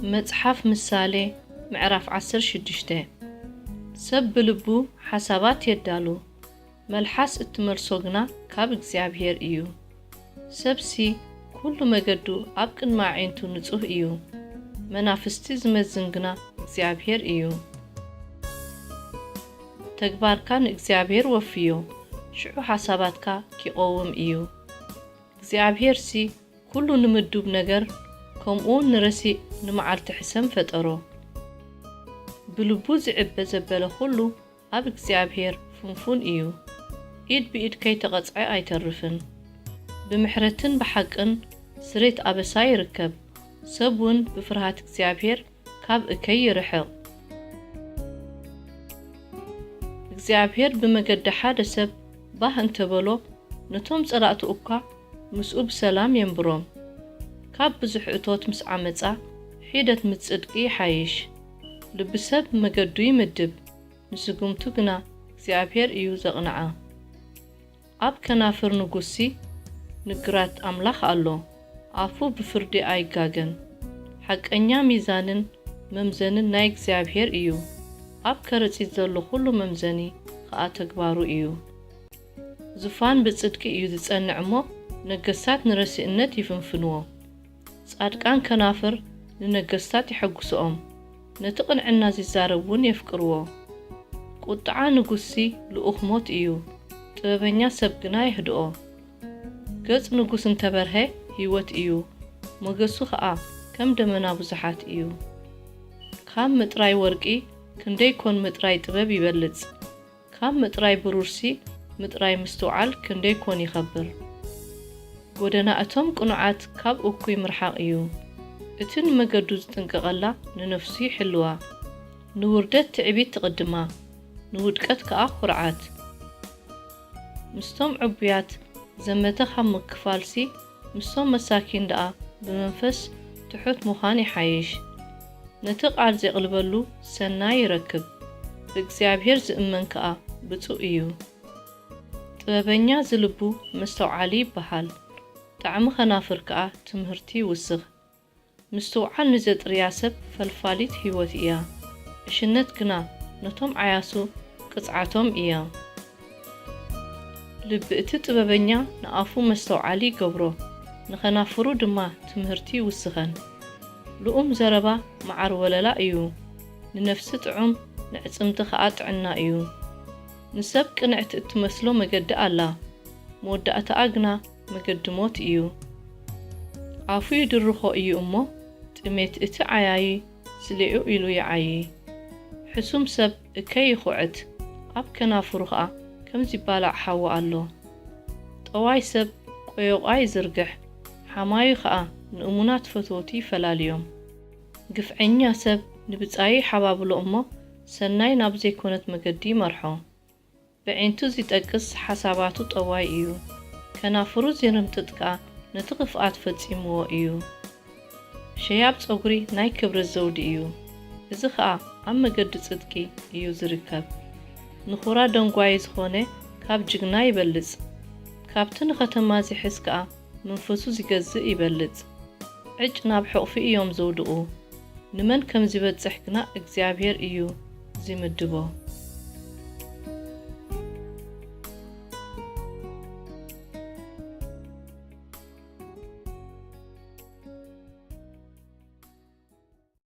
መጽሓፍ ምሳሌ ምዕራፍ ዓሰርተ ሽዱሽተ። ሰብ ብልቡ ሓሳባት የዳሉ፣ መልሓስ እትመልሶ ግና ካብ እግዚኣብሔር እዩ። ሰብሲ ኩሉ መገዱ ኣብ ቅድሚ ኣዒንቱ ንጹህ እዩ፣ መናፍስቲ ዝመዝን ግና እግዚኣብሔር እዩ። ተግባርካ ንእግዚኣብሔር ወፍዮ፣ ሽዑ ሓሳባትካ ኪቐውም እዩ። እግዚኣብሔርሲ ኩሉ ንምዱብ ነገር፣ ከምኡውን ንረሲእ ንመዓልቲ ሕሰም ፈጠሮ። ብልቡ ዝዕበ ዘበለ ኩሉ ኣብ እግዚኣብሔር ፍንፉን እዩ። ኢድ ብኢድ ከይተቐጽዐ ኣይተርፍን። ብምሕረትን ብሓቅን ስሬት ኣበሳ ይርከብ። ሰብ እውን ብፍርሃት እግዚኣብሔር ካብ እከይ ይርሕቕ። እግዚኣብሔር ብመገዲ ሓደ ሰብ ባህ እንተበሎ፣ ነቶም ጸላእቱ እኳ ምስኡ ብሰላም የንብሮም። ካብ ብዙሕ እቶት ምስ ዓመጻ፣ ሒደት ምስ ጽድቂ ይሓይሽ። ልቢ ሰብ መገዱ ይምድብ፣ ንስጉምቱ ግና እግዚኣብሔር እዩ ዘቕንዓ። ኣብ ከናፍር ንጉሲ ንግራት ኣምላኽ ኣሎ፣ ኣፉ ብፍርዲ ኣይጋገን። ሓቀኛ ሚዛንን መምዘንን ናይ እግዚኣብሔር እዩ፣ ኣብ ከረጺት ዘሎ ኩሉ መምዘኒ ኸኣ ተግባሩ እዩ። ዙፋን ብጽድቂ እዩ ዝጸንዕ እሞ፣ ነገስታት ንረሲእነት ይፍንፍንዎ። ጻድቃን ከናፍር ንነገስታት የሐጉስኦም፣ ነቲ ቅንዕና ዚዛረብ እውን የፍቅርዎ። ቁጥዓ ንጉስሲ ልኡኽ ሞት እዩ፣ ጥበበኛ ሰብ ግና የህድኦ። ገጽ ንጉስ እንተ በርሀ ህይወት እዩ፣ ሞገሱ ኸኣ ከም ደመና ብዙሓት እዩ። ካብ ምጥራይ ወርቂ ክንደይ ኮን ምጥራይ ጥበብ ይበልጽ፣ ካብ ምጥራይ ብሩርሲ ምጥራይ ምስትውዓል ክንደይ ኮን ይኸብር። ጎደና እቶም ቅኑዓት ካብ እኩይ ምርሓቕ እዩ፣ እቲ ንመገዱ ዝጥንቀቐላ ንነፍሱ ይሕልዋ። ንውርደት ትዕቢት ትቕድማ፣ ንውድቀት ከኣ ኹርዓት። ምስቶም ዕቡያት ዘመተ ኻብ ምክፋልሲ፣ ምስቶም መሳኪን ደኣ ብመንፈስ ትሑት ምዃን ይሓይሽ። ነቲ ቃል ዜቕልበሉ ሰናይ ይረክብ፣ ብእግዚኣብሔር ዝእመን ከኣ ብጹእ እዩ። ጥበበኛ ዝልቡ መስተውዓሊ ይበሃል፣ ጣዕሚ ኸናፍር ከኣ ትምህርቲ ይውስኽ። ምስትውዓል ንዘጥርያ ሰብ ፈልፋሊት ህይወት እያ፣ ዕሽነት ግና ነቶም ዓያሱ ቅጽዓቶም እያ። ልቢ እቲ ጥበበኛ ንኣፉ መስተውዓሊ ይገብሮ፣ ንኸናፍሩ ድማ ትምህርቲ ይውስኸን። ልኡም ዘረባ መዓር ወለላ እዩ፣ ንነፍሲ ጥዑም፣ ንዕጽምቲ ኸኣ ጥዕና እዩ። ንሰብ ቅንዕቲ እትመስሎ መገዲ ኣላ፣ መወዳእታኣ ግና መገዲ ሞት እዩ። ኣፉ ይድርኾ እዩ እሞ፣ ጥሜት እቲ ዓያዪ ስሌኡ ኢሉ ይዓዪ። ሕሱም ሰብ እከይ ይኹዕት፣ ኣብ ከናፍሩ ኸኣ ከም ዚባላዕ ሓዊ ኣሎ። ጠዋይ ሰብ ቆዮቋ ይዝርግሕ፣ ሓማዩ ኸኣ ንእሙናት ፈተውቲ ይፈላልዮም። ግፍዐኛ ሰብ ንብጻዩ ይሓባብሎ እሞ፣ ሰናይ ናብ ዘይኮነት መገዲ ይመርሖ። ብዒንቱ ዚጠቅስ ሓሳባቱ ጠዋይ እዩ፣ ከናፍሩ ዚርምጥጥ ከኣ ነቲ ኽፍኣት ፈጺምዎ እዩ። ሸያብ ጸጉሪ ናይ ክብረት ዘውዲ እዩ፣ እዚ ኸኣ ኣብ መገዲ ጽድቂ እዩ ዚርከብ። ንኹራ ደንጓዪ ዝኾነ ካብ ጅግና ይበልጽ፣ ካብቲ ንኸተማ ዚሕዝ ከኣ መንፈሱ ዚገዝእ ይበልጽ። ዕጭ ናብ ሕቑፊ እዮም ዘውድቑ፣ ንመን ከም ዚበጽሕ ግና እግዚኣብሄር እዩ ዚምድቦ።